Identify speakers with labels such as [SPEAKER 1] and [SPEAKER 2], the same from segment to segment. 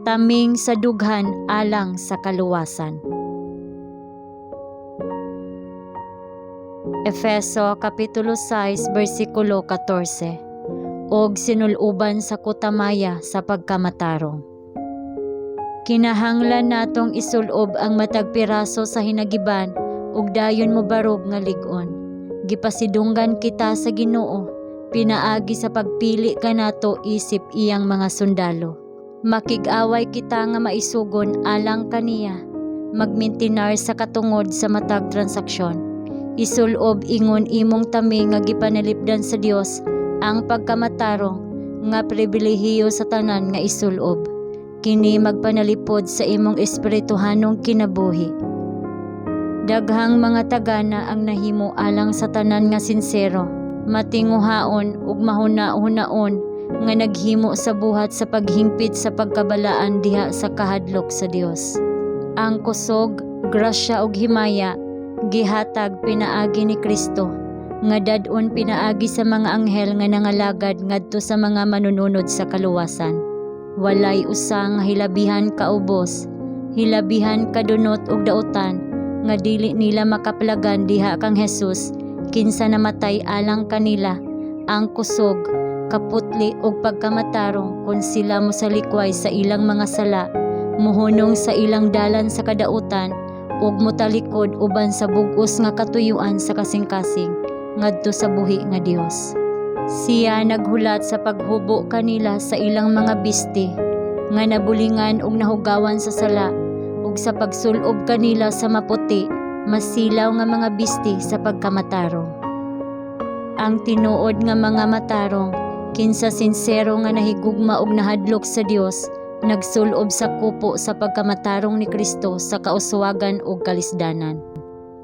[SPEAKER 1] Taming sa dughan alang sa kaluwasan. Efeso Kapitulo 6 bersikulo 14. Og sinul-uban sa kutamaya sa pagkamatarong. Kinahanglan natong isulob ang matag piraso sa hinagiban ug dayon mobarog nga lig-on. Gipasidunggan kita sa Ginoo pinaagi sa pagpili kanato isip iyang mga sundalo. Makig-away kita nga maisugon alang kaniya, magmintinar sa katungod sa matag transaksyon. Isulob ingon imong taming nga gipanalipdan sa Dios ang pagkamatarong nga pribilehiyo sa tanan nga isulob. Kini magpanalipod sa imong espirituhanong kinabuhi. Daghang mga tagana ang nahimo alang sa tanan nga sinsero, matinguhaon ug mahuna-hunaon nga naghimo sa buhat sa paghingpit sa pagkabalaan diha sa kahadlok sa Dios. Ang kusog, grasya ug himaya gihatag pinaagi ni Kristo nga dad-on pinaagi sa mga anghel nga nangalagad ngadto sa mga manununod sa kaluwasan. Walay usa nga hilabihan kaubos, hilabihan kadunot ug dautan nga dili nila makaplagan diha kang Jesus, kinsa namatay alang kanila. Ang kusog, kaputli ug pagkamatarong, kun sila mosalikway sa ilang mga sala, mohunong sa ilang dalan sa kadautan ug motalikod uban sa bug-os nga katuyuan sa kasing-kasing ngadto sa buhi nga Dios. Siya naghulat sa paghubo kanila sa ilang mga bisti nga nabulingan ug nahugawan sa sala ug sa pagsulob kanila sa maputi, masilaw nga mga bisti sa pagkamatarong. Ang tinuod nga mga matarong, kinsa sinsero nga nahigugma ug nahadlok sa Dios, nagsulob sa kupo sa pagkamatarong ni Kristo sa kauswagan ug kalisdanan.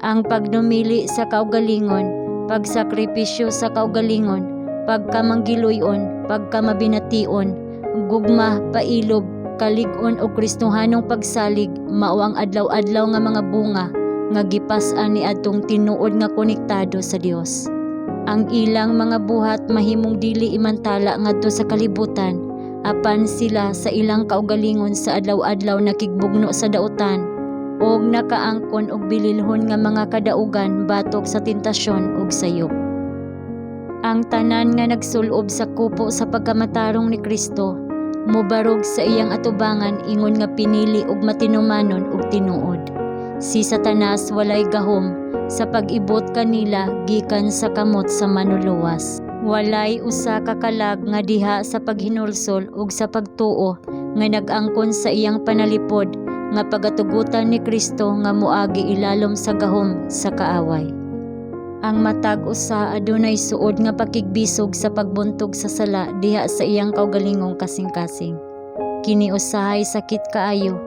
[SPEAKER 1] Ang pagdumili sa kaugalingon, pagsakripisyo sa kaugalingon, pagkamanggiluyon, pagkamabination, gugma, pailob, kalig-on ug Kristohanong pagsalig mao ang adlaw-adlaw nga mga bunga nga gipas-an niadtong tinuod nga konektado sa Dios. Ang ilang mga buhat mahimong dili imantala ngadto sa kalibutan, apan sila sa ilang kaugalingon sa adlaw-adlaw nakigbugno sa dautan ug nakaangkon og bililhon nga mga kadaugan batok sa tentasyon ug sayop. Ang tanan nga nagsulob sa kupo sa pagkamatarong ni Kristo mobarog sa iyang atubangan ingon nga pinili ug matinumanon ug tinuod. Si Satanas walay gahom sa pag-ibot kanila gikan sa kamot sa Manluluwas. Walay usa ka kalag nga diha sa paghinulsol ug sa pagtuo nga nag-angkon sa iyang panalipod nga pagatugutan ni Kristo nga moagi ilalom sa gahom sa kaaway. Ang matag usa adunay suod nga pakigbisog sa pagbuntog sa sala diha sa iyang kaugalingong kasing-kasing. Kini usahay sakit kaayo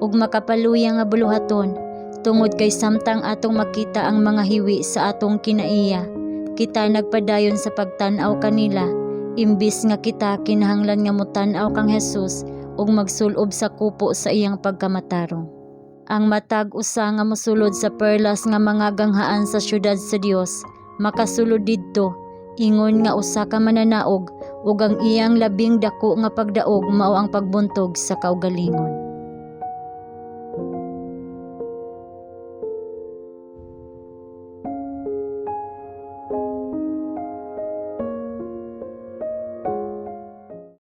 [SPEAKER 1] ug makapaluya nga buluhaton tungod kay samtang atong makita ang mga hiwi sa atong kinaiya, kita nagpadayon sa pagtan-aw kanila imbis nga kita kinahanglan nga motan-aw kang Jesus ug magsulob sa kupo sa iyang pagkamatarong. Ang matag usa nga mosulod sa perlas nga mga ganghaan sa syudad sa Dios makasulod didto ingon nga usa ka mananaog, ug ang iyang labing dako nga pagdaog mao ang pagbuntog sa kaugalingon.